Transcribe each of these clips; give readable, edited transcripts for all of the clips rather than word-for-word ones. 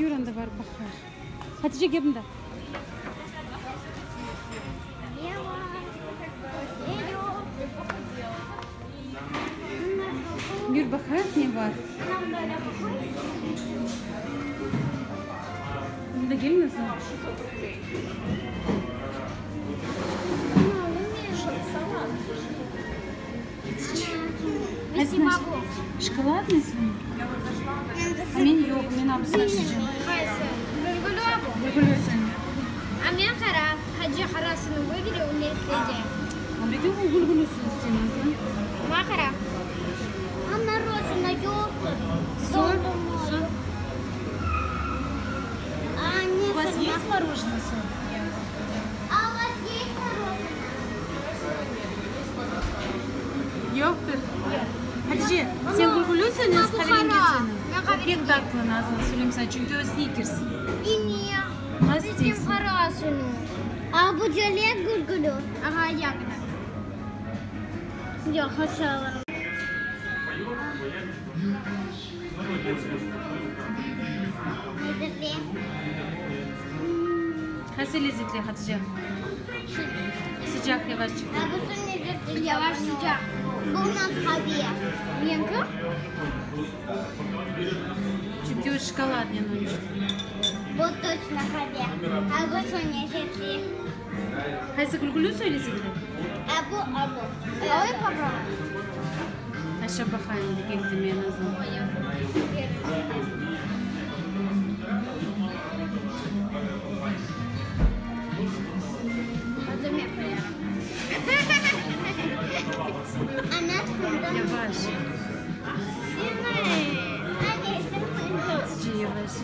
Yür anda barıp baqayıq. Hatice, gel mında. Yür baqayıq ne bar. Mında gelmez o. Şokoladnıy Men yoq, men abısına içeceğim. Qaysı? Gülgülü bu? Gülgülüsün. A men qara. Hacı qarasını vıberi, o lezzetli. Lekin o gülgülüsün isteymiz. Ma qara. A morojenno yoqtır. Sor, sor. U vas est morojeno, sor? A u vas est morojeno? Yoqtır. Hatice, sen gülgülüsün, ya qaverengisini? O pek tatlı, Nazlı, söyleyim sana, çünki o Snickers. Nasıl isteysiñ? A bu celep gülgülü. Aha, yagoda. Yoq, hoş alırım. Lezzetli. Qaysı lezzetli, Hatice? Sıcaq, yavaş çıqtı. Yavaş sıcaq. Bu qave. Menki? Çünki o şokoladnen onıñ içün. Bu toçno qave. A bu lezzetli. Qaysı gülgülü lezzetli? A bu, a bu. Давай попробуем. Aşap baqayım, degen deme, Nazlı. Yavaş. Hatice, yavaş.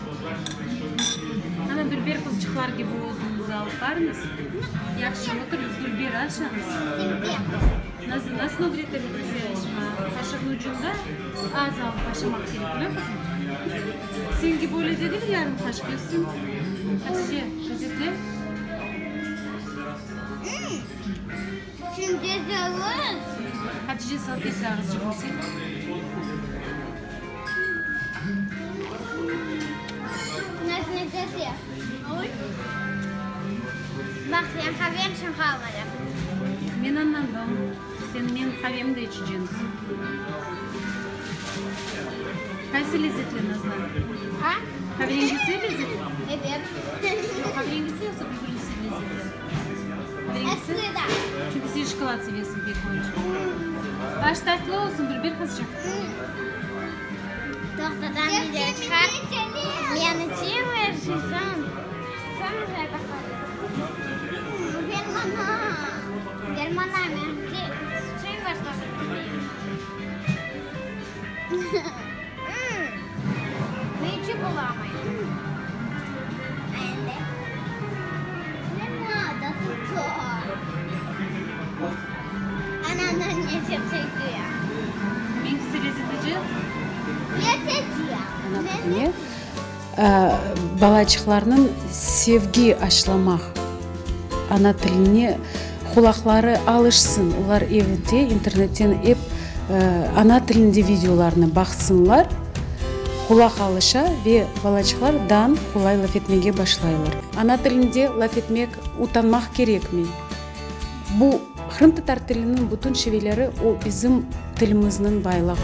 Ana, dülber qızçıqlar kibi özüñizni alıp barıñız. Yahşı, oturıñız, dülber aşañız. Nazlı, nasıl ögreteli bize aşmağa? Qaşıqnıñ ucunda az alıp aşamaq kerek, öyle qızım? Señki böyle degil, yarım qaşıq yesün. Hatice, lezetli? Hatice, salfetka azıcıq olsa. Men añladım. Sen menim qavemni de içeceñiz. Qaysı lezetli, Nazlı? Qaverengisi lezetli? Qaverengisi yoqsa gülgülüsi lezetli? Qaverengisi? Çünki sen şokolad sevesiñ pek, onıñ içün. Aş tatlı olsun, Dülber qızçıq. Mengisi lezetlice? Ne? Balaçıqlarnıñ sevgi aşlamaq ana tiline qulaqları alışsın, olar evde internetten ep ana tilinde videolarnı baqsınlar, qulaq alışa ve balaçıqlar dan qolay laf etmege başlaylar. Ana tilinde laf etmek utanmaq kerekmey. Bu qırımtatar tiliniñ bütün şiveleri o bizim tilimizniñ baylığı.